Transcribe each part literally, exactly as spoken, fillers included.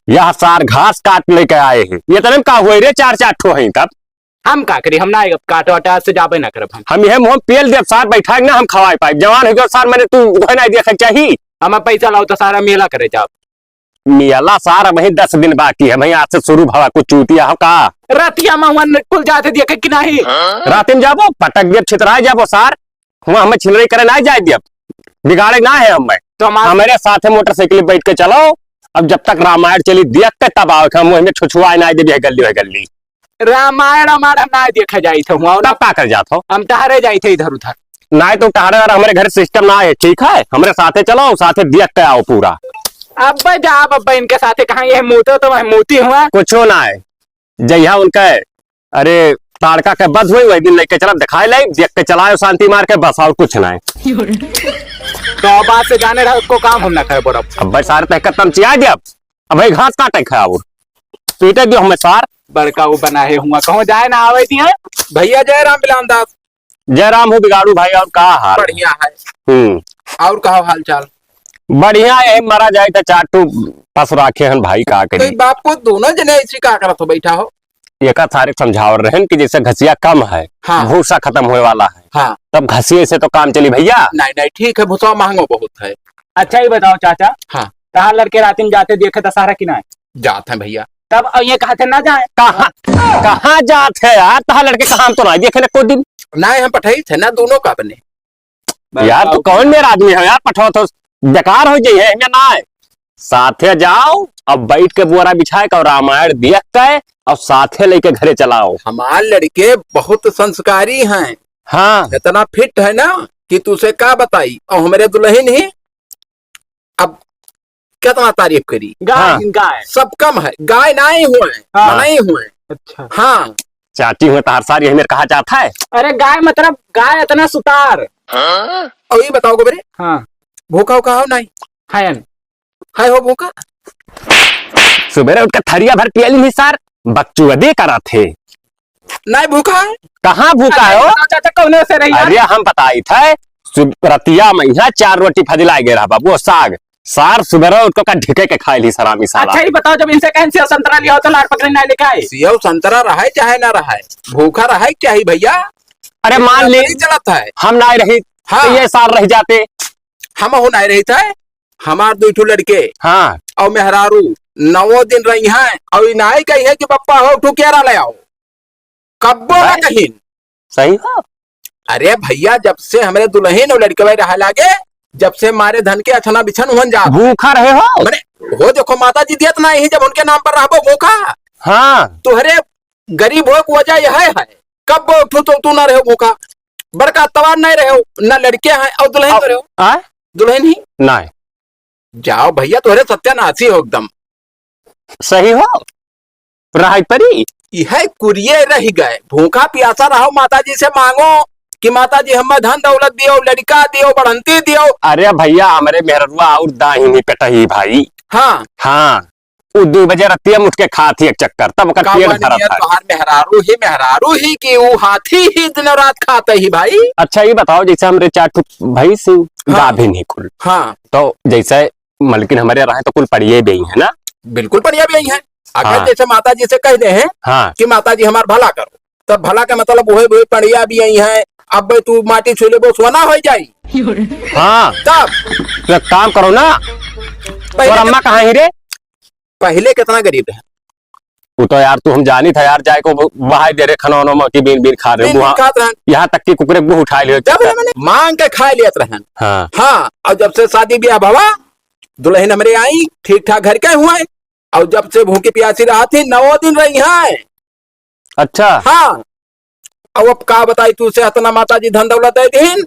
यह सार घास काट लेके आए हैं। ये तनम का हुए रे, चार चार ठो हैं तब। हम का करी, हम ना अब काट वाट आज से जाबे ना करब हम। हम यह मुँह पेल देब सार, बैठा ना हम खवाए पाए। जवान हो गयो सार, मैंने तू वह नहीं देखा चाहिए। हम अब पैसा लाओ तो सारा मेला करे जाब। मेला सार, वही दस दिन बाकी है, वही आज से शुरू भवा कुछ चूतिया हो का? रतिया में हुआ कुल जाते देखे कि नहीं? रात में जाबो, पटक देब, छितराए जाबो सार। हुआ हमें छिनरई करे ना जाए देब, बिगाड़े ना है हमें। तो हमार हमारे साथ है मोटरसाइकिल बैठ के चलो। अब जब तक रामायण चली देख के तब आओ, हम वही में छुछुआए ना देब, यह गल्ली, वह गल्ली। रामायण हमार हम ना देखे जाई थे हुआ। तब का कर जात हो? हम टहरे जाई थे इधर उधर। ना तो टहरे और हमारे घर सिस्टम ना है, ठीक है? हमारे साथे चलो, साथे देख के आओ पूरा। अब जाब, अब इनके साथे कहाँ ये मोतो तो वह मोती हुआ। कुछो ना है। जइहा उनके, अरे, ताड़का के बध हुई, वही दिन लेके चला, दिखाई लाई, देख के चलायो शांति मार के, बस और कुछ ना है। तो अब आज से जाने रहो, को काम हम ना करे बरब। अब भाई सारे तहकत तम चिया दिया, अब भाई घास काटे खाए और पीटे दियो हमें सार। बड़का वो बना है हुआ, कहूँ जाए ना आवे दिए। भैया जय राम बिलाम दास। जय राम हो बिगाड़ू भाई, और का हाल? बढ़िया है। हम्म। और का हाल चाल? बढ़िया है, मरा जाए तो चार टू पस राखे हन भाई, का तो करी? ई बाप को दोनों जने ऐसी का करत हो बैठा हो? एका थारे समझावर रहन कि जैसे घसिया कम है, हाँ। भूसा खत्म होए वाला है, हाँ। तब घसिए से तो काम चली भैया। नहीं, नहीं, ठीक है, भूसा महंगो बहुत है। अच्छा, ये बताओ चाचा, हाँ। कहाँ लड़के रात में जाते देखे दशहरा की ना? जात हैं भैया। तब अब ये कहा थे ना जाए। कहाँ, कहाँ जात है यार? तहाँ लड़के कहाँ हम तो ना देखे ना कोई दिन। ना हम पठाई थे ना दोनों का बने। यार, तू कौन मेरा आदमी है यार, पठवा तो बेकार हो जाई है, या ना है? साथे जाओ, अब बैठ के बोरा बिछाए के और रामायण देख के और साथे लेके घरे चलाओ। हमार लड़के बहुत संस्कारी हैं। हाँ। इतना फिट है ना कि तुझसे का बताई। और हमारे दुल्हन ही अब कितना तारीफ करी। गाय हाँ। गाय। सब कम है, गाय ना ही हुए, हाँ। ना ही हुए। अच्छा। हाँ। चाटी हुए तहार सार, यही मेरे कहा जाता है। अरे गाय मतलब गाय इतना सुतार। और ये बताओ गोबरे, हाँ। भूखा हो का हो नहीं? है न। है हो भूखा? सुबेरे उठ के थरिया भर पियली नहीं सार, बकचुअदे करा थे। नहीं भूखा है? कहाँ भूखा है हो? अच्छा, चाचा, कौने से रही यार? अरे हम बताई थे, सुब-, रतिया में यहाँ चार रोटी फजिलाए गए रहा बाबू, साग। सार सुबेरे उठ के ढिके के खाए ली सरामी साला। अच्छा, ये बताओ, जब इनसे कहें सेव संतरा लिया हो तो लाड़ पकड़ी ना लेके आए? सेव संतरा रहे चाहे ना रहे, भूखा रहे चाहे भैया। अरे मान ली, चलत है। हम ना रही, हाँ। तो ये सार रह जाते। हम हो ना रही थे, हमार दो ठो लड़के। हाँ। और मेहरारू नौ दिन रही हैं, और ई नाई कही है कि पप्पा हो ठो केरा ले आओ। कब्बो ना भाई, कहिन। सही हो। अरे भैया, जब से हमरे दुल्हन और लड़के भाई रहा लागे, जब से मारे धन के अछना बिछन हुन जा। भूखा रहे हो। मने, हो देखो, माता जी देत ना ही, जब उनके नाम पर रहबो भूखा। हाँ। तोहरे गरीब हो के वजह यह है, कब्बो उठू तो तू ना रहो भूखा। बड़का तवार नहीं रहो, ना लड़के हैं और दुल्हन तो रहो। आ? दुल्हन ही? नहीं। जाओ भैया, तोहरे सत्यानाशी हो एकदम। सही हो, रहाई परी। यह कुरिये रह गए, भूखा प्यासा रहो, माता जी से मांगो कि माता जी हमें धन दौलत दियो, लड़का दियो, बढ़ंती दियो। अरे भैया, हमरे मेहररुआ और दाहिनी पेटही भाई। हाँ। हाँ, वो दो बजे रतिया में उठ के खात ही एक चक्कर, तब ओकर का पेट भरत है। तोहार मेहरारू ही, मेहरारू ही कि वो हाथी ही दिन रात खाते ही भाई। अच्छा, ये बताओ, जैसे हमरे चार ठो भैंस ही, हाँ। गाभिन ही कुल। हाँ। तो जैसे मलकिन हमारे रहे तो कुल पड़िए भी है ना? बिल्कुल पड़िया भी है। अगर हाँ। जैसे माता जी से कह दे हैं हाँ। कि माता जी हमार भला करो, तब भला का मतलब वही, वही पड़िया भी यही है। अब तू माटी छू लेबो, सोना हो जाई। हाँ। तब तो एक काम करो ना, पहले और अम्मा कहाँ ही रे? पहले कितना गरीब रहे। वो तो यार, तू हम जानी था यार, जाए को बहाई दे रहे खाना वाना की बीन बीन खा रहे बीन बीन बुआ। खात रहन। यहाँ तक कि कुकरे को उठा लियो जब चक्कर। मैंने मांग के खा लियत रहन। हाँ। हाँ, और जब से शादी ब्याह भवा, दुल्हन हमरे आई, ठीक ठाक घर के हुए, और जब से भूखी प्यासी रहा थी, नौ दिन रही है। अच्छा। हाँ। अब, अब का बताई तू से, इतना माता जी धन दौलत दे दीन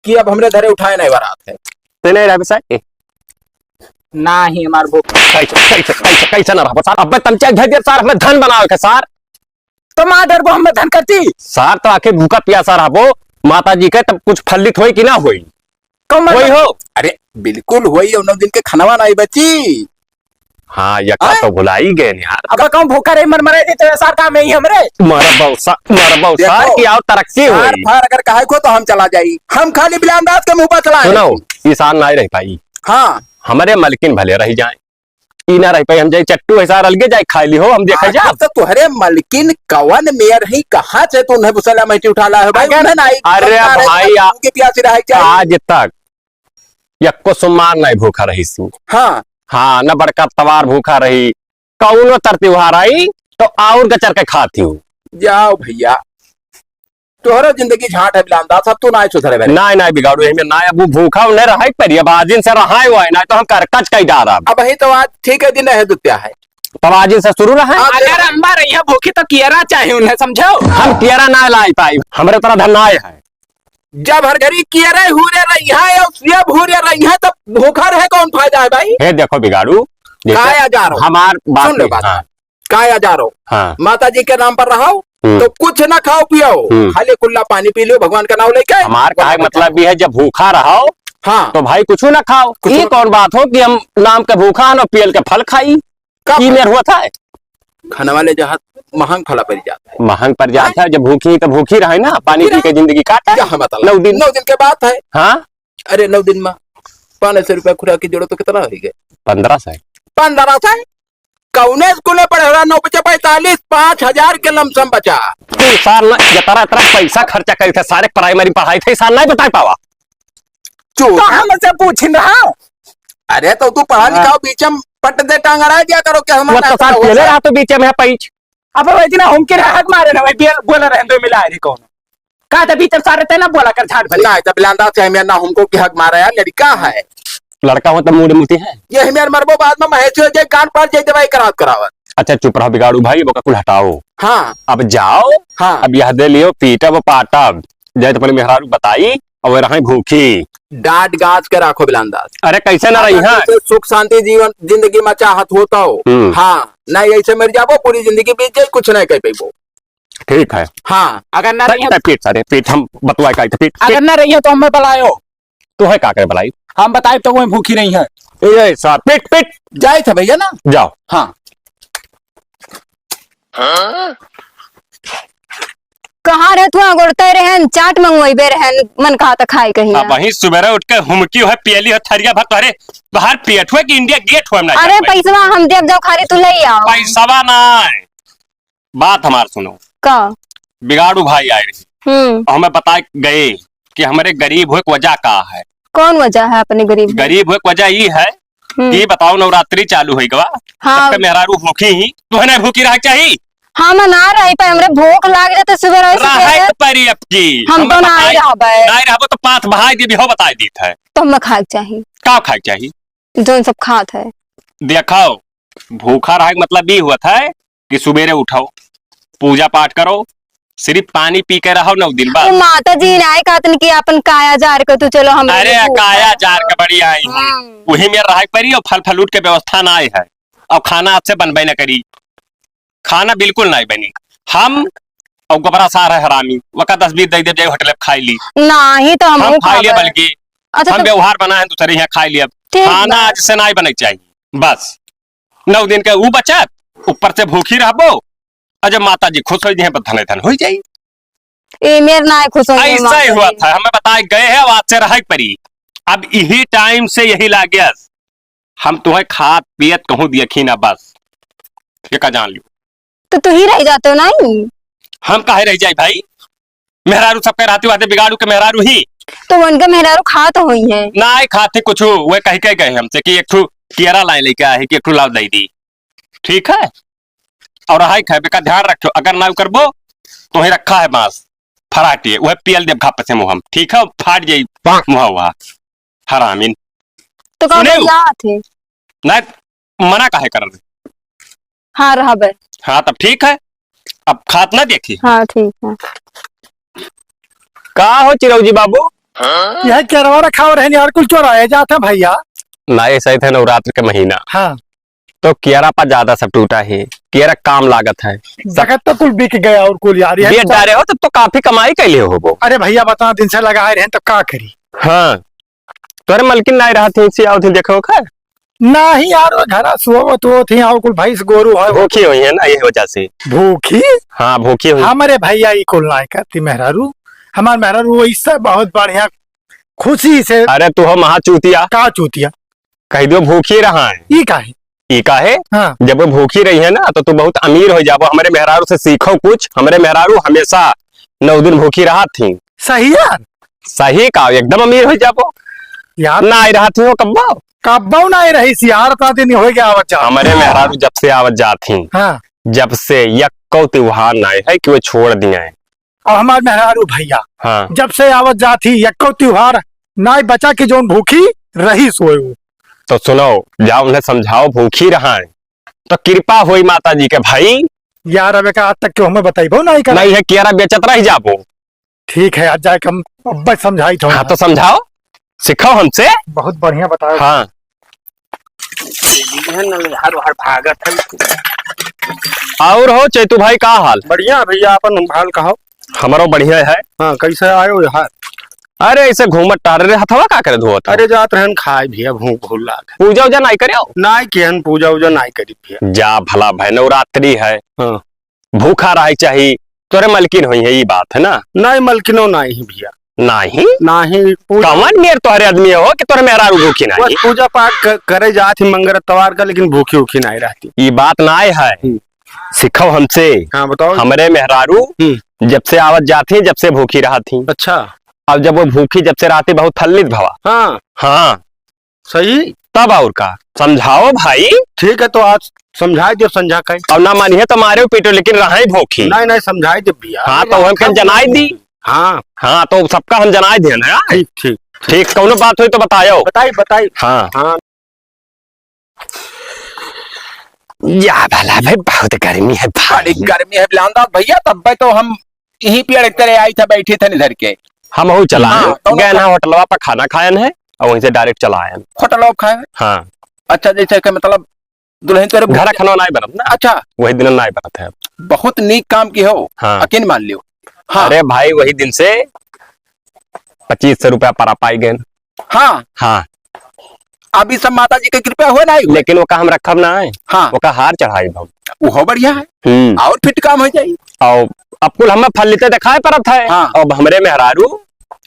कि अब हमरे धरे उठाए नहीं वरात है। ते नहीं रहे साहब? ना ही हमार भूख। कैसे, कैसे, कैसे, कैसे ना रहबो सार? अबे तमचा घर दे सार, हमें धन बनावे के सार। तो माँ डरबो हमें धन करती। सार तो आखिर भूखा प्यासा रहबो, माता जी के तब कुछ फलित होई कि ना होई? कौन होई मतलब? हो? अरे बिल्कुल होई, उन्हों दिन के खनवा नहीं बची। हाँ, यका आय? तो भुलाई गए यार। अब कहूँ भूखा रही, मर मरे थे, तो सार काम यही हमरे। मरबौ सा-, मरबौ सार देखो, की आओ तरक्की सार होई। फार अगर कहे को तो हम चला जाई। हम खाली बिलाम दास के मुंह पर चला सुनो, जाई। ई सार ना रह पाई। हाँ। हमरे मलकिन भले रह जाए। ई ना रह पाई, हम जाई चट्टू है सार अलगे जाई खाई ली हो, हम देखा आखिर जा। तो तोहरे मलकिन कवन मेयर है, कहाँ से तू उन्हें बुसला महटी उठा ला है भाई? अगर उन्हें ना आई, अरे उनका रहे भाई, ना, आ-, उनके प्यासी रहे चाहिए। आज तक यक्को सोमवार नहीं भूखा रही सी। हाँ। हाँ, न बड़का तवार भूखा रही, कौनो तर त्योहार आई तो आउर गचर के खाती हूँ। जाओ भैया, तोहरो जिंदगी झांट है बिलांदा, सब तू ना सुधरे बे। नाय, नाय बिगाड़ू, एहमे नाय, अब वो भूखा उन्हें रहाई परी, अब आजिन से रहाई हुआ है, नाय तो हम करकच कई डारब। अब ही तो आज ठीक है, दिन है दुत्या है। तब आजिन से शुरू रहे। अब अगर अम्मा रही है भूखी तो कियरा चाहे उन्हें, समझो। हम कियरा ना लाई पाई, हमरे तरह धन नाय है। जब हर घड़ी कियरा हुरे रही है और सिया हुरे रही है, तब भूखा रहे कौन फायदा है भाई? हे देखो बिगाड़ू, जैसे काया जा रहो। हमार बात सुन लो नहीं, बात। हाँ। काया जा रहो। हाँ। माता जी के नाम पर रहो, हम्म। तो कुछ ना खाओ पियो, हम्म। खाली कुल्ला पानी पी लो भगवान का नाम लेके। हमार का मतलब भी है, जब भूखा रहो, हाँ। तो भाई कुछ ना खाओ। कुछ ये ना कौन बात हो कि हम नाम के भूखा हन और पियल के फल खाई? का ई फल? मेर हुआ था। खाने वाले जहाँ महंग फला पड़ जाता है। महंग पड़ जाता है, जब भूखी तो भूखी रहे ना, पानी पी के जिंदगी काटा। क्या मतलब? नौ दिन। नौ दिन के बात है। हाँ। अरे, नौ दिन में पाँच सौ रुपया खुराक की जोड़ो तो कितना हो गए? पन्द्रह सौ। पन्द्रह सौ? कौने स्कूल में पढ़े हो रहा? नौ पचे पैंतालीस, पाँच हजार के लमसम बचा। तू सार न, जतरा, जतरा पैसा खर्चा करी थे, सारे प्राइमरी पढ़ाई थे, सार नहीं बता पावा। चूत। तो हमसे पूछिन रहा। अरे, तो तू पढ़ा हाँ। लिखा हो, बीच में पट दे टांगड़ा दिया करो, क्या हमारा वो तो ऐसा सार हुआ पेले था? रहा तो बीच में है पैच। अब वो इतना हम के हक मारे ना, भाई, बोल, बोल रहे हैं, दो मिला रही कौन? का त भीतर सारे ते ना बोला कर झाट भले। नहीं, तब लांदा से हमें ना हमको के हक मारा यार, लड़का है। लड़का हो तब मूड मुती है। ये हमें मरबो बाद में महेश हो जाए, कान पर जाए दवाई करावत करावत। अच्छा चुप रहो बिगाड़ू भाई, वो का कुल हटाओ। हाँ। अब जाओ। हाँ। अब यह दे लियो, पीटब पाटब। जाए तो अपने मेहरारू बताई, अब रही भूखी। डांट गाज के राखो बिलांदा। अरे कैसे ना रही अगर हैं? तुमसे सुख शांति जीवन जिंदगी में चाहत होता हो। हम्म। हाँ, नहीं ऐसे मर जाबो, पूरी जिंदगी बीत जाए, कुछ नहीं कह पेबो। ठीक है। हाँ। अगर ना रही, पीट सारे, पीट, हम बतुआ का, पीट, अगर पीट। ना रही हो तो हमें बुलायो। तो है का करे बुलाई? हम बताए तो वो भूखी नहीं है। ए, ए, सार, पीट, पीट। जाए थे भैया ना। जाओ। हाँ। कहाँ रहे तू? अगोड़ते रहन, चाट मंगवाइबे रहन, मन कहा था खाए कहीं अब ना। वहीं सुबेरे उठ के हुमकी है, पियली है थरिया भर, तोहरे बाहर पेट हुआ कि इंडिया गेट हुआ, हम ना अरे जान पाई। पैसवा हम देब, जाओ खाली तू ले आओ। पैसवा ना है। बात हमार सुनो। का? बिगाड़ू भाई आए रही। हम्म। और हमें बताए गए कि हमरे गरीब होए के वजह का है। कौन वजह है अपने गरीब होए? गरीब होए के वजह ई है हम्म। कि बताओ, नवरात्रि चालू होई गवा। हाँ। सबके मेहरारू भूखी ही, तुहे नहीं भूखी रहे के चाही? हम ना रही पाए, हमरे भूख लाग जाते सुबह रहे रहे सुबह। तो परी अब की। हम हम तो ना बताई, रहबे। ना रहबो तो पाँच बहाई देबी, हो बताई दीत है। तो हमें खाए के चाही। का खाए के चाही? जौन सब खात है। देखो, भूखा रहे के मतलब ई हुआ था कि सुबेरे उठो, पूजा पाठ करो, सिर्फ पानी पी के रहो नौ दिन बाद। वो माता जी ना कहतन कि अपन काया जार के तू चलो हम अरे, लोग को काया जार के बड़ी आई है। हम्म। वही में रहे परी और फल फलूट के व्यवस्था ना आए है और खाना अच्छे बनबे न करी, खाना बिल्कुल ना बनी। हम और गोबरा सार है हरामी, वका दस बीस दे दे जाए होटल पे खाई ली। नहीं तो हम हम खाई लिए खाबे। बल्कि अच्छा हम तो व्यवहार बना है दूसरे यहाँ खाई लिया। ठीक खाना बा। आज से ना बने चाहिए बस। नौ दिन के ऊ बचत, ऊपर से भूखी रहबो, और जब माता जी खुश हो जाए, धन धन हो जाई। ए, मेर ना खुश हो जाए ऐसा ही माता हुआ जी। था, हमें बताए गए हैं, आज से रहे परी। अब यही टाइम से यही लागे, हम तुम्हें खात पियत कहूँ देखी ना बस, ये का जान लियो। तो तू ही रह जाते हो ना ही। हम काहे रह जाई भाई? मेहरारू सबके रहती बाटे, बिगाड़ू के मेहरारू ही। तो उनके मेहरारू खात होई है। ना खाते कुछ, वे कह के गए हमसे कि एक ठो कियरा लाए लेके आए कि एक ठो लाओ दे दी, ठीक है? और हाय खाए का ध्यान रखो, अगर ना करबो तो ही रखा है बांस फराटिए, वह पियल देब घाप से मुँह हम, ठीक है? फाट जाई मुँह हुआ हरामीन। तो का सुने? बतियात है? ना मना काहे कर रहे? हाँ, रहबे। हाँ, तब ठीक है, अब खात ना देखी। हाँ, ठीक है। का हो चिरौजी बाबू? यह केरवा रखाव रहनी और कुल चोराए जात है भैया। ना, ये सही थे नवरात्र के महीना। हाँ। तो कियरा पर ज्यादा सब टूटा है, कियरा काम लागत है। जगत तो कुल बिक गया और कुल यार, ये बेच सब डारे हो तब तो काफी कमाई कैले हो वो। अरे भैया, बता दिन से लगाए रहे तब का करी? हाँ। तोरे मलकिन नाई रहत ही, से आवत ही, देखो खा। नाही यार, वो घरा सोवत होत ही, और कुल भैंस गोरू है। भूखी हुई है ना, यही वजह से। भूखी? हाँ, भूखी हुई। हमरे भैया ई कुल नाई करती मेहरारू। हमार मेहरारू वैसे बहुत बढ़िया, खुशी से। अरे तू हो महा चूतिया। का चूतिया? कह दियो भूखी रहा है। ई काहे? ई काहे? हाँ। जब वो भूखी रही है ना, तो तू बहुत अमीर हो जाबो। हमरे मेहरारू से सीखो कुछ। हमरे मेहरारू हमेशा नौ दिन भूखी रहत ही। सही यार? सही का, एकदम अमीर हो जाबो। यार। ना आई रहत ही हो कब्बो? कब्बो ना आई रही सी यार, इतना दिन हो गया आवत जात। हमरे मेहरारू जब से आवत जात ही, हाँ। जब से यक्को त्योहार ना आई है कि वो छोड़ दिए हैं। और हमार मेहरारू भैया, हाँ। जब से आवत जात ही यक्को त्योहार ना आई बचा कि जौन भूखी रही सोए वो। तो सुनो, जाओ उन्हें समझाओ, भूखी रहा है तो कृपा होई माता जी के भाई। यार, अब का आज तक क्यों हमें बताइबो नहीं करा? नहीं है, कियारा बेचत रह जाबो। ठीक है, आज जाके हम अब्बे समझाई थो। हाँ, तो समझाओ, सिखाओ हमसे। बहुत बढ़िया बताओ। हाँ। ये है ना, हर, हर भागत है। और हो चैतू भाई, का हाल? बढ़िया भैया, अपन हाल कहो। हमरो बढ़िया है। हाँ, कैसे आयो यार? अरे, ऐसे घूमत टहर रहे, हथवा का करे धोत हो? अरे, जात रहन खाए भैया, भूख भूल लाग। पूजा उजा नाई करेओ? नाई केहन पूजा उजा नाई करी भैया। जा भला भाई, नवरात्रि है। हाँ। भूखा रहे चाही, तोरे मलकिन होई है, ई बात है ना? नाई, मलकिनो नाई है भैया। नाई? नाई, पूजा कवन मेर तोहरे आदमी हो कि तोहरे मेहरारू भूखी नाई? बस पूजा पाठ क-, करे जात ही मंगर तवार का, लेकिन भूखी उखी नाई रहती। ई बात नाई है। हम्म। सिखाओ हमसे। हाँ, बताओ। हमरे मेहरारू हम्म। जब से आवत जात ही, जब से भूखी रहत ही। अच्छा। अब जब वो भूखी जब से रहती, बहुत फल्लित भवा। हाँ। हाँ। सही। तब और का? समझाओ भाई। ठीक है, तो आज समझाई दियो संझा का। अब ना मानिए तो मारे पीटो, लेकिन रहे भूखी। नहीं, नहीं, समझाई दे भैया। हाँ, तो हम कन जनाई दी। हाँ। हाँ, तो सबका हम जनाई दिए ना। ठीक, ठीक। ठीक, कौनो बात होई तो बतायो। बताई, बताई। हाँ। हाँ। या भला भाई, बहुत गर्मी है भाई। बड़ी गर्मी है बिलांदा भैया, तब तो हम यहीं पेड़ के तले आई था, बैठी था इधर के। हम हूँ चला हाँ, आए। दोनों गए ना खा- होटलवा पर खाना खायन है और वहीं से direct चला आयन। होटलवा खाए? हाँ। अच्छा, जैसे कि मतलब दुल्हन तोरे घर खाना नहीं बनत ना। अच्छा। वही दिन नहीं बनत है। बहुत नीक काम की हो। हाँ। यकीन मान लियो। हाँ। अरे भाई, वही दिन से पच्चीस सौ रुपया परा पाई गए। हाँ। हाँ। अब ई सब माता जी के कृपा हुए ना, हुए। लेकिन ओका हम रखब ना है। हाँ। ओका हार चढ़ाई हम। वो बढ़िया है। हम्म। और फिट काम हो जाई। और अब कुल हमें फल लेते दिखाई पड़त है। हाँ। अब हमरे मेहरारू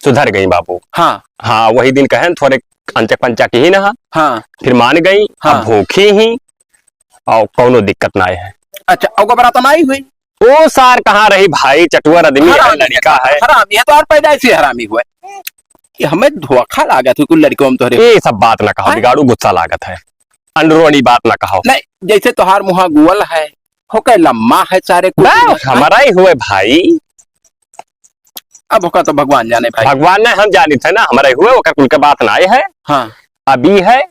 सुधर गई बाबू। हाँ। हाँ, वही दिन कहन थोड़े अंचक पंचक ही ना। हाँ। फिर मान गई। हाँ। अब भूखी ही और कौनो दिक्कत ना है। अच्छा, और घबराता नहीं हुई? ओ सार कहाँ रही भाई, चटुअर आदमी है, हरामी लड़का है। हरामी है, तो और पैदाइश से हरामी हुआ है। ये हमें धोखा लागत है कुल लड़कों में तोहरे। ये सब बात ना कहो, हैं? बिगाड़ू गुस्सा लागत है। अंडरोनी बात ना कहो। नहीं, जैसे तोहार मुहा गुअल है, होके लम्मा है सारे कुल बस, है। हमारा ही हुए भाई। अब होका तो भगवान जाने भाई। भगवान ने हम जानित है ना, हमारा ही हुए, ओकर कुल के बात ना आए है। हाँ। अभी है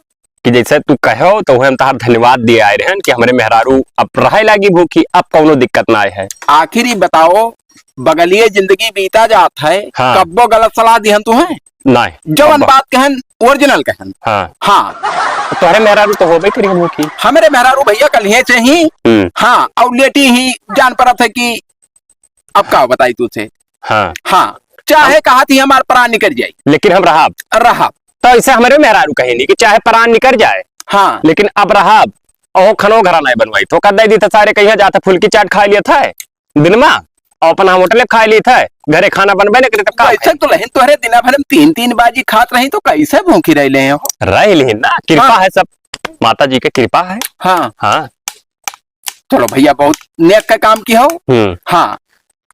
कि जैसे तू कहो, तो हम तहार धन्यवाद दिए आए रहन कि हमरे मेहरारू अब रहे लागी भूखी, अब कौनो दिक्कत ना आए है। आखिर ई बताओ, बगलिए जिंदगी बीता जात है, हाँ। कब्बो गलत सलाह दिहन तू है? नहीं, जवन कब्बो। बात कहन, original कहन। हाँ। हाँ। तोहरे मेहरारू तो होबे करी भूखी। हमरे मेहरारू भैया कलिए से ही, हम्म। हाँ, और लेटी ही जान पड़त है कि अब का बताई तुझसे? हाँ। हाँ, चाहे हम कहा थी हमार प्राण निकल जाए। लेकिन हम रहब। रहब। तो ऐसे हमरे मेहरारू कहेनी कि चाहे प्राण निकल जाए। हाँ। लेकिन अब रहब। और खनो घरा नहीं बनवाई। तो कह दे दी था सारे कहिया जाता फुल्की चाट खा लिया था दिन मा। और अपना होटल खा ली था। घरे खाना बनबे नहीं करे तब का वैसे खाई? तो लहिन तोहरे दिना भर में तीन तीन बाजी खात रही तो कैसे भूखी रह ले हो? रह लेहिन ना, कृपा हाँ। है सब। माता जी के कृपा है। हाँ। हाँ। चलो भैया, बहुत नेक का काम की हो। हम्म। हाँ।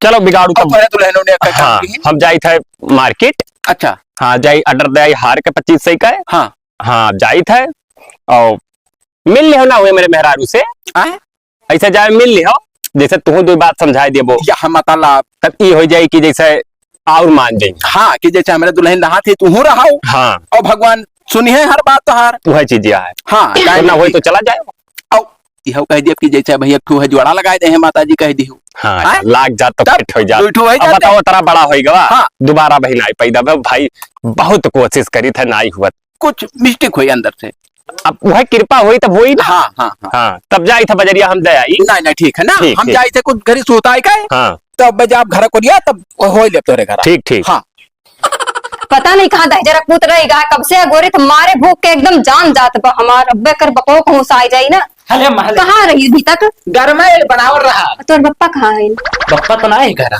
चलो बिगाड़ू अब तब। तोहरे दुल्हनो नेक का काम हाँ, की। हम जाई थे market। अच्छा। हाँ, जाई order दे आई हार के पच्चीस सौ का। हाँ। हाँ, जाई थे और मिल लिहो ना हुए मेरे मेहरारू से। आए? ऐसे जाए मिल लिहो, जैसे तू दो बात समझाई देबो। या हम मतलब तब ई हो जाई कि जैसे और मान जाई। हाँ, कि जैसे हमरे दुल्हन रहा थी, तू रहा हो। हाँ। और भगवान सुनिहे हर बात तोहार। वह चीज यह है। हाँ, तो ना होई तो चला जाए। और यह कह दिया कि जैसे भैया एक ठो है जोड़ा लगाए दे हैं माता जी कह दियो। हाँ, आय? लाग जात तो तब फिट हो जात। दो ठो हो अब जाते। बताओ, तेरा बड़ा होई गवा। हाँ। दोबारा भाई नाई पैदा बे भाई, बहुत कोशिश करी था, नाई हुआ। कुछ mistake होई अंदर से। अब वह कृपा होई तब होई ना। हाँ, हाँ, हाँ। हाँ, तब जाई था बजरिया हम दे आई। नहीं, नहीं, ठीक है ना। ठीक, हम ठीक। जाई थे कुछ घरी सोता है का? हाँ। तब बजा आप घर को लिया, तब होई ले तोरे घर। ठीक, ठीक। हाँ। पता नहीं कहाँ दहिजरा कूद रही गा, कब से अगोरे त मारे भूख के एकदम जान जात बा हमार। अब्बे कर बको कहूँ से आ जाई ना। हले महले। कहाँ रही अभी तक? घर में बनावल रहा। तोर बप्पा कहाँ है? बप्पा तो ना है घर।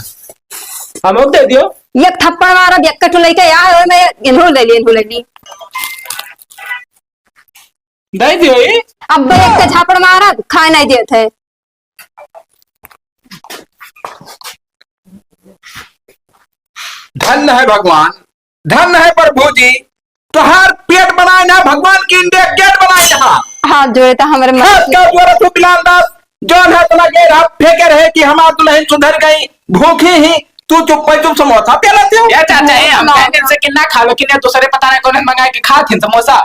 हम लोग दे दियो। एक थप्पड़ मारब, एक कटु लेके आ, ओए मैं इन्हों ले ली, इन्हों ले ली। दे दियो ई। अब एक के झापड़ मारत, खाए नहीं देत है। धन्य है भगवान, धन्य है प्रभु जी, तोहार पेट बनाए ना, भगवान की इंडिया गेट बनाए यहाँ। हाथ जोड़े तो हमरे मन खास से। का जोड़े तू बिलान दास, जौन है इतना गैर हाथ फेंके रहे कि हमार दुल्हन सुधर गई, भूखी ही, तू चुप्पे चुप समोसा पेला देउ। ये चाचा, ये हम ना। कहेंगे इनसे कि ना खा लो, कि नहीं दूसरे पता नहीं कौन मंगाए कि खात हैं समोसा।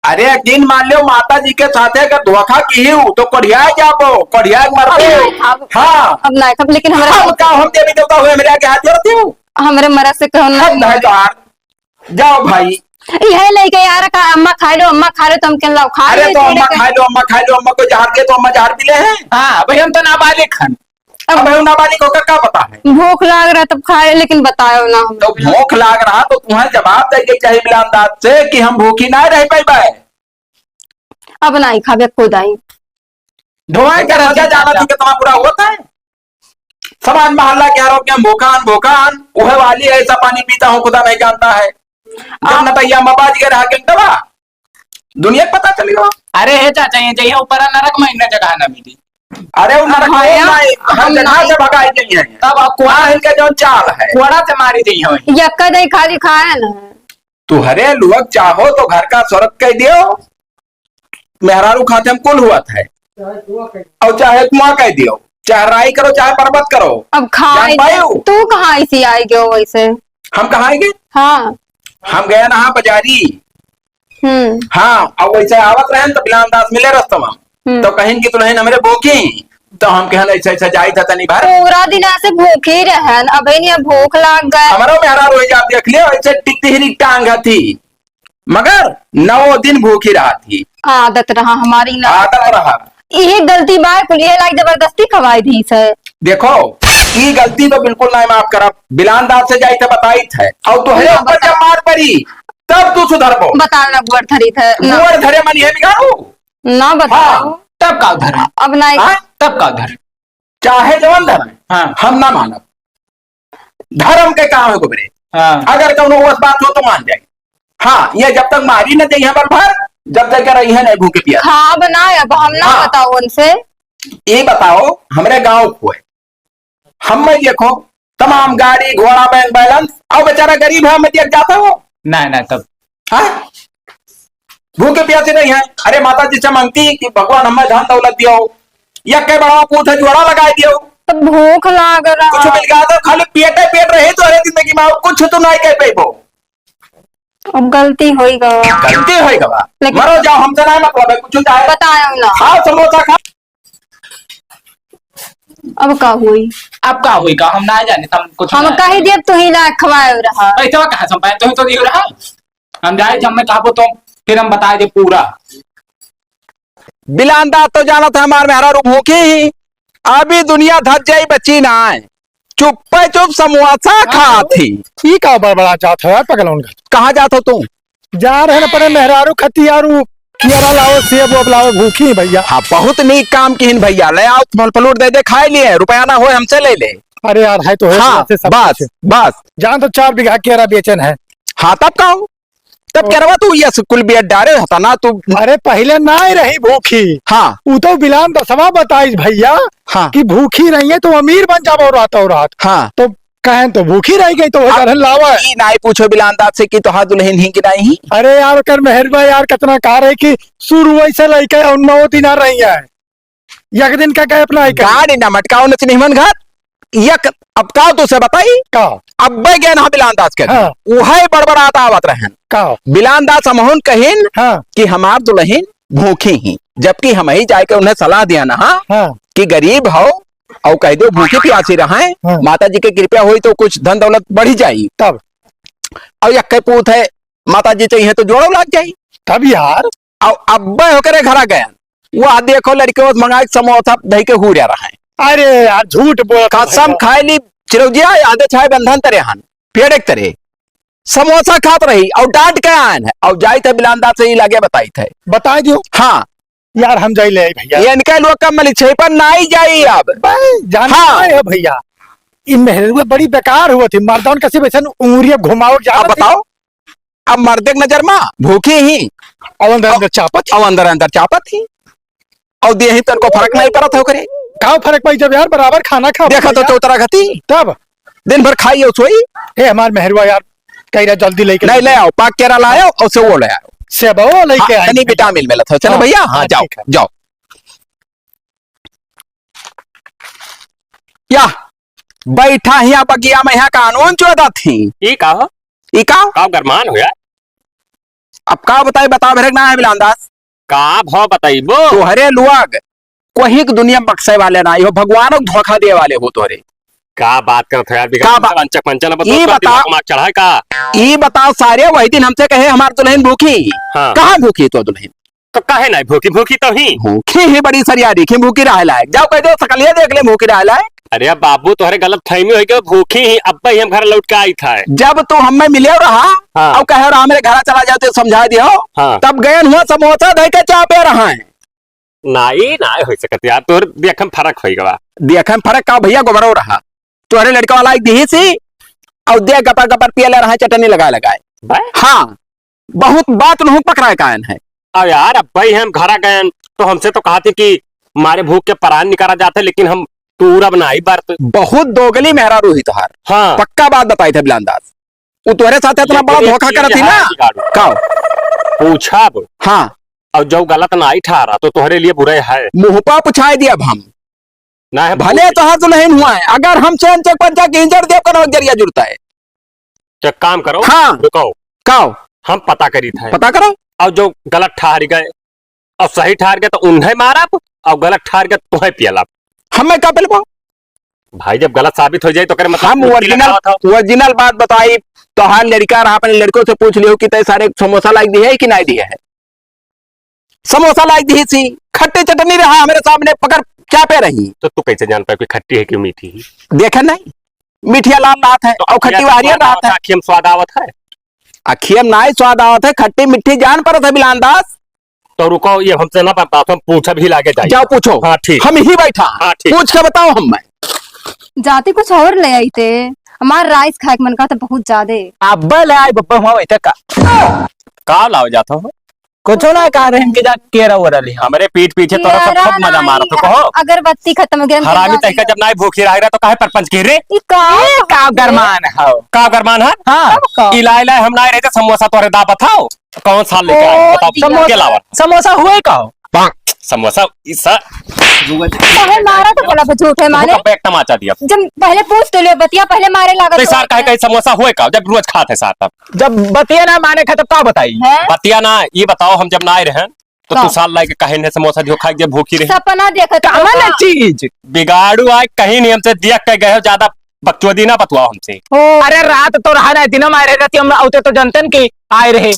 अरे, यकीन मान लो, माता जी के साथे अगर धोखा किहिउ, तो कोढ़ियाए जाबो, कोढ़ियाए के अब मरबो। नहीं खाब। हाँ। अब नहीं खाब, लेकिन हमरा हम का, हम देवी देवता हुए, हमरे आगे हाथ जोड़त हिउ? हमरे मरद से कहूँ हम नहीं। नहीं यार, जाओ भाई। यह लेके यार का अम्मा खा लो, अम्मा खा लो, तुम के लाओ, खा अरे, लो, तो अम्मा खा लो, अम्मा खा लो, अम्मा को जहर दे, तो अम्मा जहर पी ले हैं। हाँ, भाई, हम तो नाबालिग हन। अब अब हम नाबालिग होकर का पता है? भूख लाग रहा तब खाए, लेकिन बतायो ना हम। तो भूख लाग रहा तो तुम्हें जवाब दे के चाहिए बिलान दास से कि हम भूखी ना रह पाई बाय। अब नहीं खाबे खुद आई। ढोए के राजा जाना तू कितना बुरा होता है। समाज मोहल्ला के आरोप में भूखान, भूखान, वह वाली ऐसा पानी पीता हूँ खुदा नहीं जानता है। जब आप नटैया में बाज के रहा के दवा, दुनिया के पता चली हो। अरे हे चाचा, ये जइया ऊपर नरक में इन्हें जगह ना मिली। अरे, वो नरक हाँ, में यार, नहीं, हर हम जगह नहीं। से भगाई गई है। तब अब कोड़ा हाँ, इनका जो चाल है। कोड़ा से मारी गई है। यक्का नहीं खाली खाए ना। तुहरे लोग चाहो तो घर का स्वर्ग कह दियो, मेहरारू खाते हम कुल हुआ था। और चाहे कुआं कह दियो, चाहे राई करो, चाहे पर्वत करो। अब खाए जान पायो? तू कहाँ इसी आए गयो वैसे? हम कहाँ आएंगे? हाँ। हम गए ना हाँ बाजारी। हम्म। हाँ, अब वैसे आवत रहन तो बिलान दास मिले रस्ता में। हम्म। तो कहिन कि दुल्हन हमरे भूखी, तो हम कहन ऐसे ऐसे जाई था तनी भर। पूरा दिन ऐसे भूखी रहन, अब इन्हें भूख लाग गए। हमारो मेहरारू है जा देख लियो, ऐसे टिकटिहरी टांग थी, मगर नौ दिन भूखी रहा थी। आदत रहा हमारी ना। आदत रहा। यही गलती बा, कुल ये लाइक जबरदस्ती खवाई दी से। देखो, ई गलती तो बिल्कुल नहीं माफ करब। बिलान दास से जाई थे बताई थे, और तोहरे ना ऊपर बता। जब मार पड़ी, तब तू सुधरबो। बता ना, गुअर धरी थे ना। गुअर धरे मन ये बिगाड़ू। ना बताओ। हाँ। तब का धरे? अब नहीं। हाँ? तब का धरे? चाहे जवन धरे, हाँ। हम ना मानब। धर्म के काम है गोबरे। हाँ। अगर कौनो उस बात हो तो मान जाए। हाँ, ये जब तक मारी न जाई है बल भर, जब तक रही है नहीं भूखे पिया। हाँ, बनाए, अब हम ना हाँ। बताओ उनसे। ये बताओ, हमरे गाँव को है, हम में देखो, तमाम गाड़ी, घोड़ा, बैंक बैलेंस, और बेचारा गरीब है, हमें देख जाता हो। नहीं, नहीं, तब। हाँ? भूखे प्यासे नहीं है। अरे, माता जी से मांगती कि भगवान हमें धन दौलत दियो, या के बड़ा पूत है, जोड़ा लगाए दियो। तो भूख लाग रहा। कुछ मिल गया तो खाली पेटे पेट रहे तो अरे जिंदगी में और कुछ तो नहीं कह पेबो। अब गलती होई गवा। गलती होई गवा। लेकिन मरो जाओ, हमसे नहीं मतलब है, कुछ चाहे बताओ ना। खाओ समोसा खाओ। अब का होई? अब का होई का? हम ना जाने, हम कुछ हम ना कही देब, तू ही ना खवाए रहा। पैसा कहाँ से हम पाए? तू ही तो दियो रहा। हम जाए, जब मैं कहबो तो फिर हम बताए दे पूरा। बिलान दास तो जानत है हमार मेहरारू भूखी ही। अभी दुनिया धत जाई बची ना आए। चुप्पे चुप समोसा हाँ, खात ही। ई का बड़बड़ा जात है यार पगलौन घर? कहाँ जात हो तू? जा रहे न अपने मेहरारू खतियारू कियारा लाओ, सेब ओब लाओ, भूखी भैया। हाँ, बहुत नीक काम किहिन भैया। ले आओ, फल फ्रूट दे दे, खाए लिए, रुपया ना होए हमसे ले ले। अरे यार, है तो है, हाँ, से सब बस, कुछ। बस। जान तो चार बीघा केरा बेचन है। हाँ, तब का हो? तब ओ। केरवा तू ये कुल बिया डारे होता ना तू। अरे पहिले ना ही रही भूखी। हाँ। उ तो बिलान दसवा बताइस भैया हाँ। कि भूखी रही है तो अमीर बन जाबो रातों रात। हाँ। तो कहें तो भूखी रह गई तो वो अब चढ़न लावा है। ई नाई पूछो बिलान दास से कि तोहार दुल्हन ही कि नाई ही। अरे यार, ओकर मेहरबा यार कितना कहा रहे कि शुरू वैसे लइके उनमें वो दिन आ रही है। एक दिन का गए अपना ही करी। गाड़ी ना मटकाओ न चिन्हिमन घाट। एक अब का तो से बताई? का? अब्बे गए ना बिलान दास के। हाँ। उहे बड़बड़ात आवत रहन। का? बिलान दास हमहुन कहिन हाँ। कि हमार दुल्हन भूखी ही, जबकि हम ही जाके उन्हें सलाह दिया ना हाँ, हाँ। कि गरीब हो और कह दो भूखी प्यासी रहे, हाँ। माता जी के कृपया होई तो कुछ धन दौलत बढ़ी जाई। तब? और यक्के पूत है, माता जी चाहिए तो जोड़ो लाग जाई। तब यार। और अब्बे होकरे घरा गया, वह देखो लड़के वो मंगाए समोसा धई के हुरिया रहे। अरे यार, झूठ बोलत कसम भैया। खाए ली चिरौजिया, आधे छाए बंधन तरे हन, पेड़ एक तरे। समोसा खात रही और डांट के आयन है और जाई थे बिलान दास से ही लागे बताई थे। बताई दियो। हाँ। यार हम जाई ले आई भैया। ये इनका लोग का मलिछेपन ना ही जाई अब। भाई, जान हाँ। है भैया। ई मेहरुआ बड़ी बेकार हुआ थी, मर्दान कैसे वैसे उंगलियां घुमाओ जा अब बताओ। अब मर्दे के नजर मा भूखी ही। अउ अंदर अंदर चापत ही। अउ अंदर अंदर चापत ही। अउ देही तनको फरक नहीं परत है ओकरे। का फरक पड़ी जब यार बराबर खाना खावा देखा तो यार। चौतरा घती। तब? दिन भर खाई अउ सोई। ए, हमार मेहरुआ यार, कही रहा जल्दी लेके नहीं, ले आओ, पाक केरा लायो अउ सेवो ले आओ। सेवो लेके हाँ, आई। तनी विटामिन मिलत है। चलो हाँ, भैया, हाँ, हाँ, जाओ, ठीक है। जाओ। या, बैठा हिया बगिया मा, हिया कानून चोदत ही। ई का हो? ई का? का गरमान हो यार? अब का बताई, बताओ, भेरे के ना है बिलान दास। का भाव बताइबो? तोहरे लोग कोही के दुनिया मा बक्से वाले ना हो, भगवानो के धोखा दे वाले हो तोहरे। का बात करत हो यार, बिगड़ का बा-, अनचक पंचन अब ई तो बता-, दिमाग चढ़ा है का? ई बताओ सारे, वही दिन हमसे कहे हमार दुल्हन भूखी। हाँ। कहाँ भूखी तो दुल्हन? तो काहे नाहीं भूखी, भूखी तो ही। भूखी ही बड़ी सरिया दिखी, भूखी रहे लायक। जाओ कह दो, सकलिया देख ले, भूखी रहे लायक। अरे बाबू, तोहरे गलत फहमी होई गई, भूखी ही, अब ही हम घर लौट के आई था। जब तू हमें मिले रहा, हाँ। और कहे रहा, "मेरे घर चला जाओ, तो समझा दियो।" हाँ। तब गए हुआ समोसा धइ के चापे रहा है। नाहीं, नाहीं हो सकत यार, तोहरे देखे में फरक होई गवा। देखे में फरक का भैया, गोबरो रहा। तोहरे लड़का वाला एक दिही सी, और दे गपर गपर पिए ले रहा है, चटनी लगा लगाए। बे? हाँ। बहुत बात नहुक पकड़ाए कायन है। अब यार, अब भाई हम घरा गयन, तो हमसे तो कहा थे कि मारे भूख के परान निकाला जाते, लेकिन हम तूरब नाहीं बरत। बहुत दोगली मेहरारू ही तोहार। हाँ। पक्का बात बताई थे बिलान दास। वो तोहरे साथ इतना लेकिन बड़ा एक धोखा चीज करत ही है ना। बिगाड़ू। का? पूछब। हाँ। और जो गलत नाहीं ठहरा, तो तोहरे लिए बुरे है। मुँह पा पुछाए दिया अब हम। ना है भले भूख। तोहार दुल्हन हुआ है, अगर हम चैन चेक पंचा के इंजर देव करो जरिया जुड़ता है। तो काम करो, हाँ। रुको। काओ? हम पता करी थे। पता करो। और जो गलत ठहर गए, और सही ठहर गए, तो उन्हें मारब, और गलत ठहर गए, तो तुम्हें पियलब। हमें का पिलबो? भाई, जब गलत साबित हो जाए, तो करे मतलब हम कुर्सी ओरिजिनल, लगावा था। ओरिजिनल बात बताई, तोहार लड़का रहा, अपने लड़कों से पूछ लियो कि तय सारे समोसा लाइक दिए है कि नाहीं दिए है? समोसा लाइक दिही सी, खट्टी चटनी रहा हमरे सामने, पकड़ चापे रही। तो तू कैसे जान पाए कि खट्टी है कि मीठी है? देखे नहीं, मीठिया लाल लात है तो और खट्टी वाहरिया लात है। आँखिया में स्वाद आवत है? आँखिया में नाहीं स्वाद आवत है, खट्टी मीठी जान परत है बिलान दास। तो रुको, ये हमसे ना बर्दाश्त, हम पूछब ही लागे जाई। जाओ पूछो। हाँ, ठीक। हम ही बैठा। हाँ, ठीक। पूछ के बताओ हमें। जाती कुछ और ले आई ते, हमार राइस खाए के मन का तो बहुत ज्यादा। अब्बा ले आई बब्बा हुआ वैसे का। का लाओ जात हो? कुछो ना, कहा रहे कि जा केरा वेरा लिहा। हमरे पीठ पीछे तोरा सब केरा खूब मजा नाहीं, मारत हो, कहो। अगरबत्ती खत्म हो गया, हरामी अगरबत्ती तैका जब नाहीं भूखी रह रहा तो काहे परपंच की रे? ई का? ए, का गरमान हो? का गरमान है? हाँ। तब का? इलाय इलाय हम नाहीं रहते, समोसा तोरे दा बताओ। कौन साल लेके आए? ओ, बताओ, दिया। के लावा? समोसा हुए का हो? समोसा, ई सा-, काहे मारा तो बोला, झूठे माने। रुको, एक तमाचा दिया। जब पहले पूछ तो लियो, बतिया पहले मारे लागत तो सार हो। काहे, काहे समोसा हुए का? जब रोज खात है सार तब। जब बतिया ना माने खाए, तब का बताई? हैं? बतिया ना, ये बताओ, हम जब ना आए रहे, तो का? तू साल लाइके कहे ने समोसा जो खाए, जब भूखी रहे। सपना देखत कामन रहो। चीज। बिगाड़ू आए कहीं नहीं, हमसे दिया कह गए हो, ज्यादा बकचोदी ना बतवाओ हमसे। ओ। अरे रात तो रहा ना, दिनों में आए रहे, रात हम आते तो जनतन की आए रहे।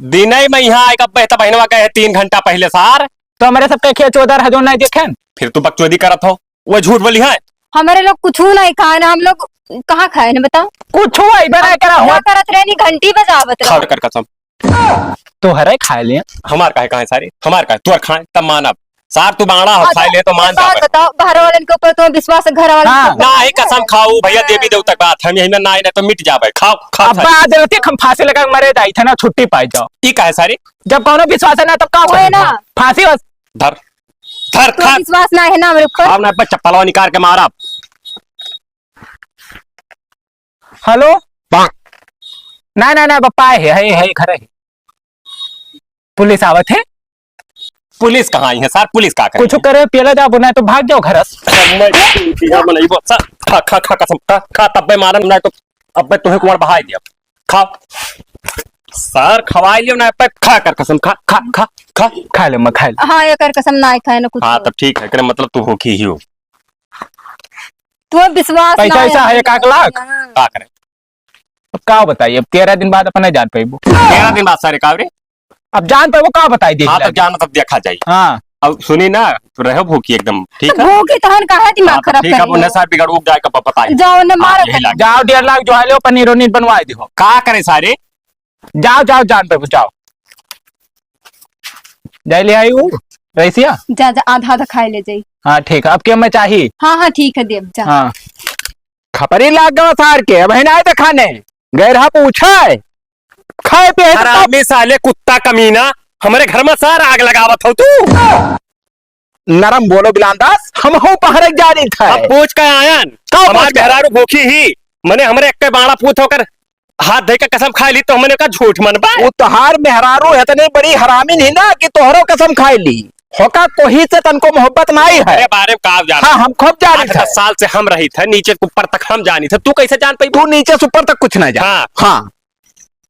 दिनई में यहाँ आए, कब बहता बहनवा गए हैं तीन घंटा पहले सार। तो हमरे सबके खेत चोदर है जो नहीं देखेन। फिर तू बकचोदी करत हो, वो झूठ बोली है। हमरे लोग कुछू नहीं खाए ना, हम लोग कहाँ खाए ना बताओ? कुछू आई बना करा हो। क्या करत रहनी, घंटी बजावत रहो। खाओ कर कसम। तोहरे खाए ले। हमार काहे, काहे सारे? हमार काहे? तोहर खाए तब मानब। सार तू बांगड़ा हो, अच्छा, खाए ले तो मान बात जावे। बताओ, बाहर वालन के ऊपर तो विश्वास है, घर वालन हाँ। के ऊपर ना, ही कसम खाऊ भैया, हाँ। देवी देवता के बात, हम यही में ना आए ना तो मिट जावे। खाओ, खाओ अब सारे। बाद रहती हम फांसी लगा के मरे जाई थे ना, छुट्टी पाई जाओ। ई काहे सारे? जब कौनो विश्वास है ना, तब का होए ना। फांसी बस। धर, धर, तो धर। विश्वास ना है ना हमरे ऊपर। अब ना बस चप्पलवा निकाल के मारा। हेलो? ना, ना, ना, बप्पा है, है, है, घर है। पुलिस आवत है? पुलिस कहाँ आई है सार? पुलिस का करे? कुछ करे, पियला जाबो, नहीं तो भाग जाओ घर से। मैं पीछा में नहीं बोल, सार, खा, खा, खा, कसम, खा, खा, तब्बे मारन, नहीं तो अब्बे तुम्हें कुआर बहाई दिया। खा। सार, खवाई लियो ना, अब्बे खा कर कसम, खा, खा, खा, खा। खा ले, मैं खा ले। हाँ, ये कर कसम ना खाए ना कुछ। हाँ, तब ठीक है, करे मतलब तू भूखी ही हो। तू विश्वास पैसा ना वैसा है, है, एक आध लाख? हाँ। का करे? अब का बताई, अब तेरह दिन बाद अपने जान पाइबो। तेरह दिन बाद सारे का रे? अब जान पाइबो, का बताई, देख हाँ, ले। तब जान, तब देखा जाई। हाँ। अब सुनी ना, तो रहो भूखी एकदम, ठीक है? भूखी तहन काहे दिमाग हाँ, तो खराब ठीक है, कर अब उन्हें रहे हो? साथ बिगाड़ उग जाए, कब बताई। जाओ, उन्हें हाँ, मारो यही पहले। लागे। जाओ, डेढ़ लाख जो है, लो, पनीर उनीर बनवा दियो। का करे सारे? जाओ, जाओ, जान पाइबो, जाओ। जाए ले आई ऊ, रईसिया? जा, जा, आधा, आधा खाए ले जाई। हाँ, ठीक है, अब के मैं चाही? हाँ, हाँ, ठीक है, देब, जा। हाँ। खपरी लाग गवा सार के, अब है ना आए तो खाने। गए रहा पूछा है। खाए पिए है तो हरामी साले कुत्ता कमीना, हमरे घर मा सार आग लगावत हो तू। नरम बोलो बिलान दास, हमहू पहरे जानित है। अब पूछ का आयन? का हमार पूछ का? मेहरारू भूखी ही, मने हमरे एक्के बाड़ा पूत होकर हाथ धइ के कसम खाइ ली तो हमने का झूठ मनबा? वो तोहार मेहरारू इतनी बड़ी हरामिन ही ना कि तोहरो कसम खाइ ली। होका कोही से तनको मोहब्बत नाई है। अरे बारे में का जान? हाँ, हम खूब जानित आठ है। दस साल से हम रहित है, नीचे से ऊपर तक हम जानित है, तू कैसे जान पाई? तू नीचे से ऊपर तक कुछ ना जान। हाँ। हाँ।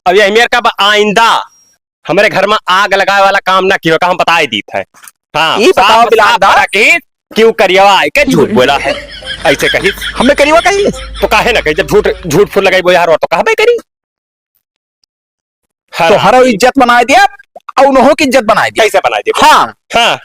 अब यही मेरे का बा-, आइंदा हमरे घर मा आग लगाए वाला काम ना कियो का, हम बताए दीत है। हाँ, ई बताओ साफ, बिलान साफ दास। बता के कि ऊ करियवा आए के झूठ बोला है, ऐसे कही। हमें करियवा कही? तो काहे ना कही, जब झूठ, झूठ फूट लगाई वो यार, और तो कहबे करी। हाँ। तो हरो इज्जत बनाए दिया और उन्हों की इज्जत बनाए दिया। कैसे बनाए दिया? हाँ। हाँ।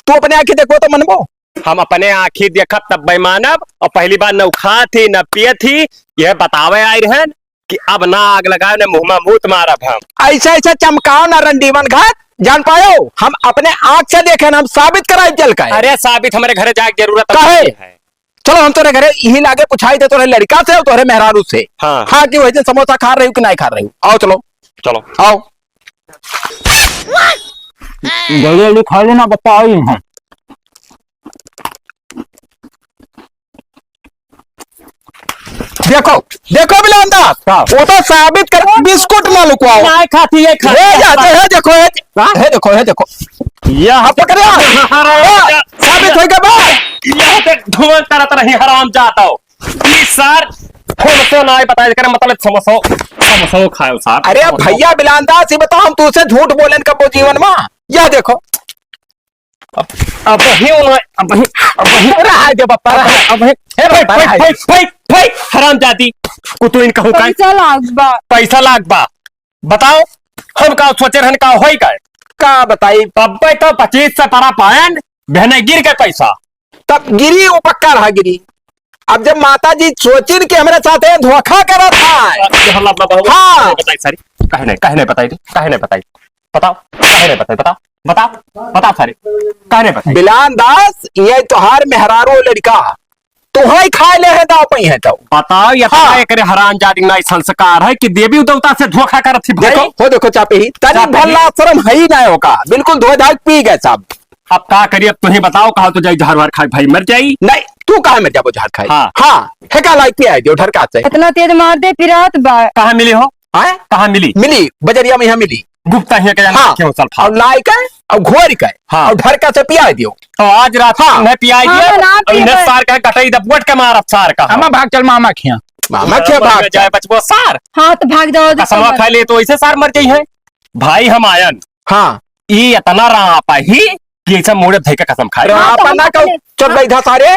तू अपने आँखी देखबो तो मनबो? हम अपने आँखी देखब तब मानब, और पहली बार न खात ही, न पियत ही, यह बतावे आए रहन कि अब ना आग लगाओ, ना मुँह मा मूत मारब हम। ऐसे, ऐसे चमकाओ ना रंडीवन घाट, जान पायो, हम अपने आँख से देखे ना, हम साबित कराई चल के। अरे साबित हमरे घरे जाए के जरूरत काहे? नहीं है। चलो हम तोरे घरे यही लागे पुछाई दे तोरे लड़का से और तोरे मेहरारू से। हाँ। हाँ, कि वही दिन समोसा खा रही हो कि नहीं खा रही हो। आओ चलो। चलो। आओ। जल्दी जल्दी खा लेना, बप्पा आई हैं। देखो, देखो बिलान दास, का? वो तो साबित कर, बिस्कुट ना लुकवाओ। नहीं खाती, ये खाती है। ये जाते हैं, देखो, ये, का? ये देखो, ये देखो। यह अब पकड़िया। अरे, हाँ, साबित हो गया बा। यह तो धुआं करत रही हराम जाता हो। ई सार, हमसे ना बताए, करे मतलब समोसा, समोसा खाओ सार। अरे समोसा। भैया बिलान दास, ये बताओ, हम तुझसे झूठ बोलेन कबो जीवन मा? यह देखो। अब, अब ही उन्हें, अब ही, अब ही। रहा दे बप्पा, रहा, अब ही। हे बप्पा, भाई, रहा भाई, दे। भाई, भाई, हरामजादी। कुतुइन कहूँ का? पैसा लाग बा। पैसा लाग बा। बताओ, हम का सोचे रहन का होई का? का बताई? अब्बे तो पच्चीस से परा पायन, बहने गिर के पैसा। तब गिरी वो पक्का रहा गिरी। अब जब माता जी सोचिन कि हमरे साथ ये धोखा करत है। हाँ। बताई सारी। काहे नहीं, काहे नहीं बताई रे? काहे नहीं बताई? बताओ, काहे नहीं बताई? बताओ, बताओ, बताओ सारे, काहे नहीं बताई? बिलान दास, ये तोहार मेहरारू लड़का, तोहई खाए ले है दाव पई है तो। बताओ, ये हाँ। एकरे हरामजादी नाई संस्कार है कि देवी देवता से धोखा करत थी भाई। देखो, हो देखो चापे ही, तनी चापे ही। भला शर्म है ही ना होका, बिल्कुल धोए धाए पी गए सब। अब का करी, अब तुही बताओ, कहा तो जाई जहर वहर खाए भाई मर जाई। नहीं, तू काहे मर जाबो जहर खाए? हाँ। हाँ, हेका लाई पियाई दियो ढरका से। इतना तेज मार दे, पिरात बा। कहाँ मिली हो? हैं? कहाँ मिली? मिली, बजरिया में यहाँ मिली। गुप्ता हियाँ के जाना हाँ। क्यों सल्फा? अब लाई के, अब घोर के, हाँ। अब ढरका से पियाई दियो। तो आज रात हाँ। इन्हें पियाई हाँ, दिया, ना अब इन्हें पिए। सार का कटाई दबोट के मारब सार का। अम्मा भाग चल मामा खिया। मामा खिया मामा भाग में जाए चल। बचबो सार। हाँ, तो भाग जाओ, तो कसमवा समझ। खा ले तो ऐसे सार मर जाई है। भाई हम आयन। हाँ। ई इतना रापा ही कि ऐसा मुड़े धई के कसम खाए। हाँ, तो रापा हम ना कहू, अपने चल बैठा सारे।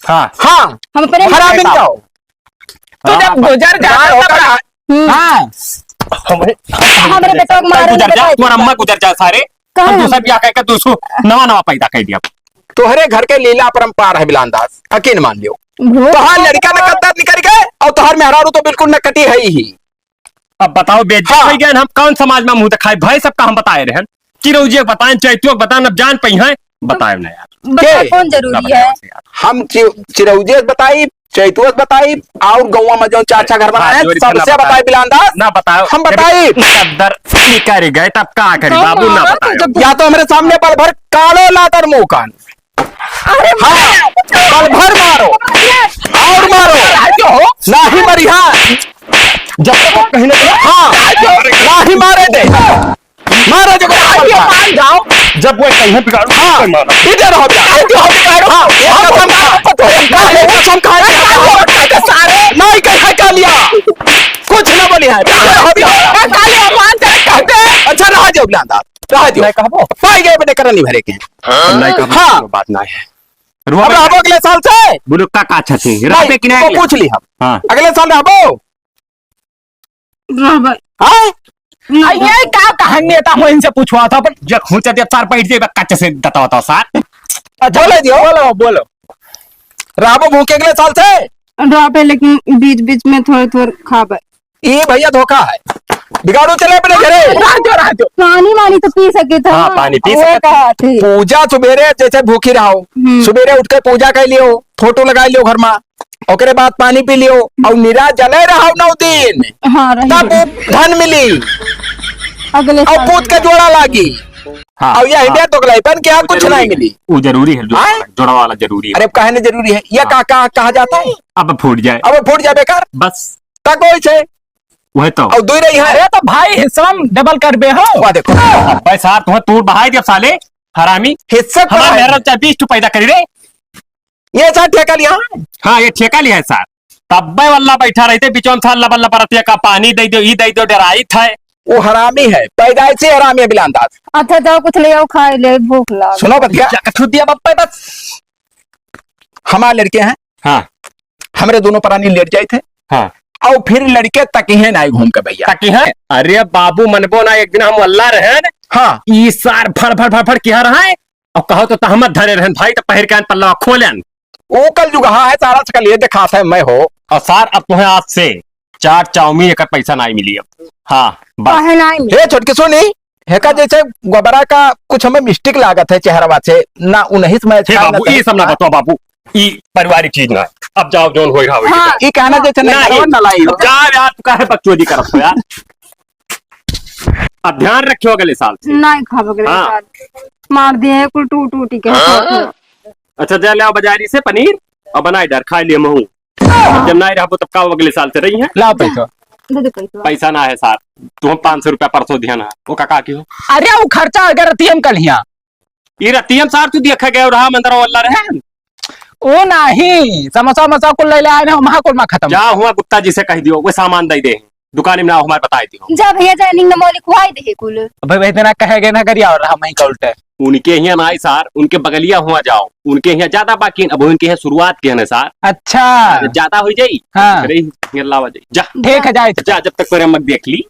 हाँ। हाँ। हम अपने हरामी बताओ। जाओ। तो जब हाँ, गुजर जाता हाँ, तब ओकर रा-, हम्म। हाँ। हमरे, हमरे बेटवा के मारे गुजर जा, बताई। तोर अम्मा गुजर जा सारे। कहाँ हम हम? दूसरा ब्याह करके दूसरो नवा नवा पैदा कर दिया। तोहरे घर के लीला अपरंपार है बिलान दास, यकीन मान लियो। भूत तोहार लड़का न कत्ता निकल गए और तोहार मेहरारू तो बिल्कुल न कटी है ही। अब बताओ, बेइज्जत हाँ। हो गया, हम कौन समाज में मुंह दिखाए? भाई सबका हम बताए रहन, चिरौजिया बताएं, चैतुआ बताएं, अब जान पई हैं, बताएं ना यार। बता के? कौन जरूरी है? हम चि-, चिरौजिया बताई, चैतुआ बताई, और गौवा में जो चाचा घर हाँ, बनाए, जोरी से ना सबसे बताए। बताई बिलान दास। ना बताओ। हम बताई। कद्दर निकल गए, तब का करी हाँ, बाबू, ना हाँ, बताओ। जब या तो हमरे सामने पल भर कालो लातर मुंह कान। अरे हाँ, पल भर मारो। और मारो। ना ही मरी, हाँ। जब तक वो कहीं ना कहीं हाँ, ना ही मारे दे। मारो जो मान जाओ। जब वो कहीं बिगाड़ू, हाँ। कोई मारो। इधर हो जा। हाँ, ये कसम खा। ये कसम खा। सारे नहीं कहा का लिया। कुछ ना बोली है। इधर हो जा। अच्छा, रहा जाओ, बिलान दास। रहा जाओ। नहीं कहबो। पाई गए बने करनी भरे के। नहीं कहबो, हाँ। बात ना है। अब रहबो अगले साल से? बोलो, का, का अच्छा से? नहीं, रहबे कि नहीं तो अगले? पूछ ली हम। हाँ। अगले साल रहबो? रहबे। हाँ? नहीं। आ, ये का कहानी है? तो हम इनसे पूछवा था, पर जब हुचा देव सार बैठ जाए, कच्चे से दता होता सार। अच्छा, बोले दियो। बोलो, बोलो। रहबो भूखे अगले साल से? रहबे, लेकिन बीच बीच में थोड़े थोड़े खाबे। ई भैया धोखा है। बिगाड़ू चले अपने घरे। रह दो, रह दो। पानी वानी तो पी सके था। हाँ, पानी पी वो सके था। कहा थी। पूजा सुबेरे जैसे भूखी रहो, हम्म। सुबेरे उठ के पूजा कर लियो, फोटो लगा लियो घर में, ओकरे बाद पानी पी लियो, और निरा जले रहो नौ दिन, हाँ, रही। तब धन मिली, अगले और साल पूत के जोड़ा लागी। हाँ, और ये हाँ। हिंडिया तो गलाई बन के यहाँ वो कुछ जरूरी नहीं है। मिली। वो जरूरी है, जोड़ा हाँ? वाला, जोड़ा वाला जरूरी है। अरे, काहे नहीं जरूरी है? ये हाँ। का, का, कहा जाता है? अब फूट जाए। अब फूट जाए बेकार। बस। तक वही से। वही तो। और दो रही है। अरे, तो भाई, हिस्सा में डबल कर बे हो। वाह, देखो। अबे सार, तुम्हें तूर बहाई दिया साले, हरामी। हिस्सा हमारे कहाँ है? मेहरा चाहे बीस ठो पैदा करी रे। ये सार ठेका लिया है? हाँ, ये ठेका लिया है सार। तब्बे वल्ला बैठा रहते, बिचौन सार लबल लबरतिया का पानी दे दो, ई दे दो, डराइत है। वो हरामी है, पैदाइशी हरामी है, बिलांदाज। अच्छा, जाओ, कुछ ले आओ, खाए ले, भूख लाग। सुनो बतिया। क्या कथू दिया बप्पे बस? हमारे लड़के हैं। हाँ। हमरे दोनों प्राणी लेट जाए थे। हाँ। और फिर लड़के तकिहे ना घूम के भैया। तकिहे? अरे बाबू, मनबो ना, एक दिन हम वल्ला रहन। हाँ। ई सार फड़, फड़, फड़, फड़ किहा रहा है। और कहो तो तहमत धरे रहन भाई, तो पहिर के आन पल्लवा खोलन। ओ कल जुगहा है, सारा सकल ये दिखाता है मैं हो। और सार, अब तुम्हें आज से चाट चाउमीन एकर पैसा नाई मिली अब। हाँ, बस। काहे नाई मिली? हे छोटकी सुनी, हेका जैसे गोबरा का कुछ हमें मिस्टेक लागत है चेहरवा से, ना उन्हीं से मैच हे खाए, ना बाबू, तनिक ये सब ना खाए। बताओ बाबू, ई पारिवारिक चीज ना। अब जाओ, जौन होई रहा होई हाँ। जाओ। ई कहना जैसे नहीं, नहीं। ना लाई हो। जा यार, तू काहे बकचोदी करत हो यार? अब ध्यान रखियो अगले साल से। नहीं खाब अगले हाँ। साल। मार दिए कुल टूट टूट के हाँ। हाथ में। अच्छा, जा ले आओ बाजारी से पनीर और बनाए डर, खा लिए महू। अब जब ना रहबो तब का अगले साल से रही है? लाओ पैसा। दे दे पैसा। पैसा ना है सार, तू हम पाँच सौ रुपया परसों दिया ना, वो काका की हो? अरे वो खर्चा अगर रहती हम कल हिया। ई रतियन सार तू देखे गए रहा मंदिर वाला रहे। ओ नाही, समोसा वमोसा कुल ले ले आए ना, वहाँ कुल मा खत्म। जा हुआ गुप्ता जी से कह दियो, वो सामान दे दे, दुकान में ना हमारे बताए दियो। जा भैया, जा निंग मौली खुआई दे कुल। अबे वही दिन कहे गए ना गरिया और रहा वहीं का उल्टे। उनके यहाँ ना आई सार, उनके बगलिया हुआ जाओ, उनके यहाँ ज्यादा बाकी, अब उनके यहाँ शुरुआत किया ना सार। अच्छा। ज्यादा हो जाई, हाँ। करे ही लावा जाई। जा। ठीक है, जाए। जा, जब तक तोरे मग देख ली।